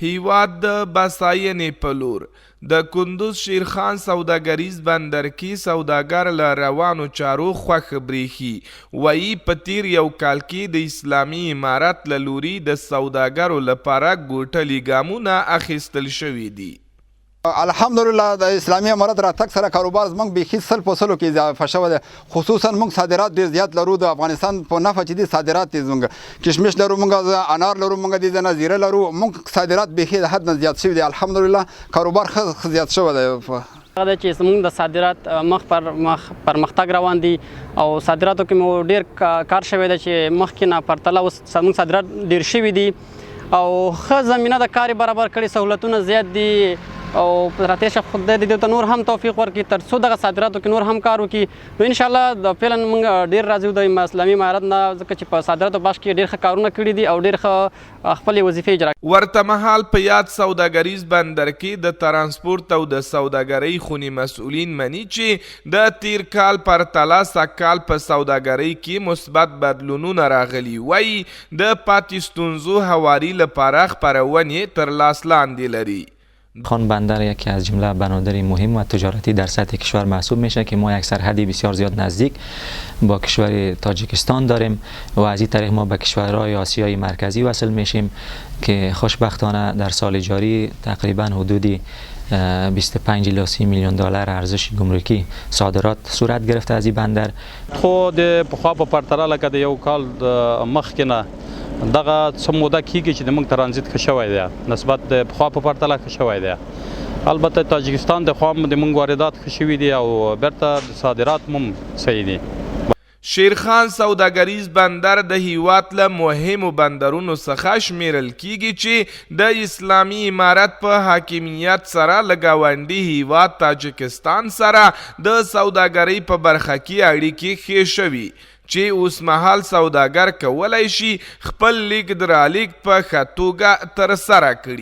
هیواد د بساینې په لور. د کندوز شیرخان سوداګریز بندر کې سوداګر له روانو چارو خوښ برېښي، وایي په تېر یو کال کې د اسلامي امارت له لوري د سوداګرو لپاره ګوټلي ګامونه اخیستل شوي دي. الحمدلله د اسلامي امارت راتګ سره کاروبار زموږ بیخي سل په سلو کې اضافه شوی دی. خصوصا موږ صادرات ډیر زیات لرو، د افغانستان په نفع چې دي صادرات دي، زموږ کشمش لرو، موږ انار لرو، موږ دې ځای نه زیره لرو. موږ صادرات بیخي د حد نه زیات شوي دي. الحمدلله کاروبار ښه زیات شوی دی. هغه دی چې زموږ د صادرات مخ پر مخ پرمختګ روان دي او صادراتو کې مو ډیر کار شوی دی چې مخکې نه پرتله اوس زموږ صادرات ډیر شوي دي او ښه زمینه د کار برابر کړي، سهولتونه زیات دي او راتېر شه خدای دې ته نور هم توفیق ورکړي تر څو دغه صادراتو کې نور هم کار وکړي. نو ان شاء الله د فعلا موږ ډیر راضي یو د اسلامي امارت نه، ځکه چې په صادراتو بخش کې ډیر ښه کارونه کړي دي او ډیر ښه خپلې وظیفې اجرا. ورته مهال په یاد سوداګریز بندر کې د ترانسپورت او د سوداګرۍ خونې مسؤلین مني چې د تېر کال پرتله سږکال په سوداګرۍ کې مثبت بدلونونه راغلي، وایي د پاتې ستونزو هواري لپاره خپرونې تر لاس لاندې لري. خان بندر یکی از جمله بنادر مهم و تجارتی در سطح کشور محسوب میشه که ما یک سرحدی بسیار زیاد نزدیک با کشور تاجیکستان داریم و از این طریق ما به کشورهای آسیای مرکزی وصل میشیم که خوشبختانه در سال جاری تقریبا حدود 25 الی 30 میلیون دلار ارزش گمرکی صادرات صورت گرفته از این بندر. خو د پخوا په پرتله لکه د یو کال مخکې نه دغه څه موده کیږي چې د موږ ترانزیت ښه شوی دی، نسبت د پخوا په پرتله ښه شوی دی. البته تاجکستان د خوا د موږ واردات ښه شوي دي او بیرته صادرات هم صحیح دي. شیرخان سوداګریز بندر د هیواد له مهمو بندرونو څخه شمیرل کیږي چې د اسلامي امارت په حاکمیت سره له ګاونډي هیواد تاجکستان سره د سوداګرۍ په برخه کې اړیکې ښې شوي چې اوسمهال سوداګر کولای شي خپل لیږد رالیږد په ښه توګه ترسره کړي.